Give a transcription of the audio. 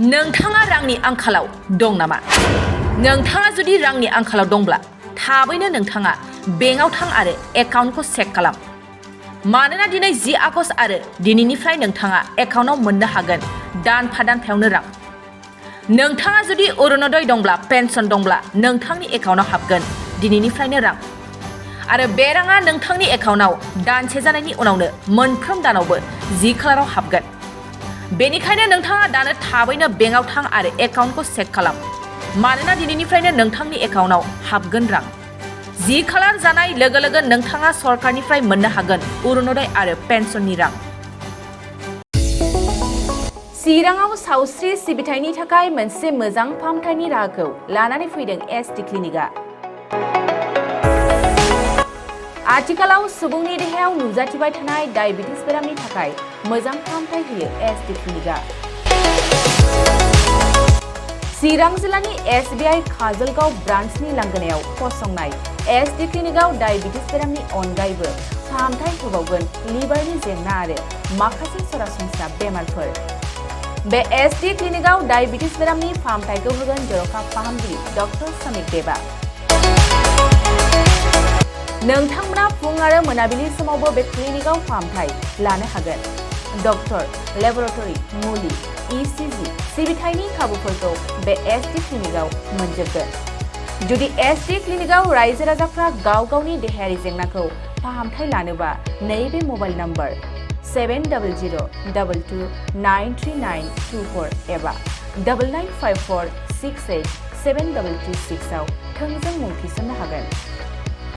नोंथाङा रांनि आंखालाव दं नामा? नोंथाङा जुदि रांनि आंखालाव दंब्ला थाबैनो नोंथाङा बेंकआव थां आरो एकाउन्टखौ चेक खालाम। मानोना दिनै 10 आगस्ट आरो दिनैनिफ्राय नोंथाङा एकाउन्टआव मोननो हागोन दानफा दानफायावनो रां। नोंथाङा जुदि अरुणोदय दंब्ला पेन्सन दंब्ला नोंथांनि एकाउन्टआव हाबगोन दिनैनिफ्रायनो रां। आरो बे राङा नोंथांनि एकाउन्टआव दानसे जानायनि उनावनो मोनफ्रोम दानावबो 10 खालाराव हाबगोन। बेनिखायनो नोंथाङा दानो थाबैनो बेंकआव थां आरो एकाउन्टखौ चेक खालाम। मानोना दिनैनिफ्रायनो नोंथांनि एकाउन्टआव हाबगोन रां। 10 खालार जानाय लोगो लोगो नोंथाङा सरकारनिफ्राय मोननो हागोन अरुणोदय आरो पेन्सननि रां। चिराङाव सावस्रि सिबिथायनि थाखाय मोनसे मोजां फाहामथायनि राहाखौ लानानै फैदों एसटि क्लिनिकआ। आथिखालाव सुबुंनि देहायाव नुजाथिबाय थानाय डायबिटिस बेरामनि थाखाय मोजां फाहामथाय होयो एसटि क्लिनिकआ। चिरां जिल्लानि SBI काजलगाव ब्रान्चनि लांगोनायाव फसंनाय एसटि क्लिनिकआव डायबिटिस बेरामनि अनगायैबो फाहामथाय होबावगोन लिभारनि जेंना आरो माखासे सरासनस्रा बेमारफोर। बे एसटि क्लिनिकआव डायबिटिस बेरामनि फाहामथायखौ होगोन जर'खा फाहामगिरि डक्टर समिक देबा। नोंथांमोना फुं आरो मोनाबिलि समावबो बे क्लिनिकआव फाहामथाय लानो हागोन। डक्टर, लेबरेटरि, मुलि, ECG सिबिथायनि खाबुफोरखौ बे एसटि क्लिनिकआव मोनजोबगोन। जुदि एसटि क्लिनिकआव रायजो राजाफ्रा गाव गावनि देहायारि जेंनाखौ फाहामथाय लानोबा नैबे मबाइल नम्बर 7002293924 एबा 9954687236 आव थोंजों मुं थिसननो हागोन।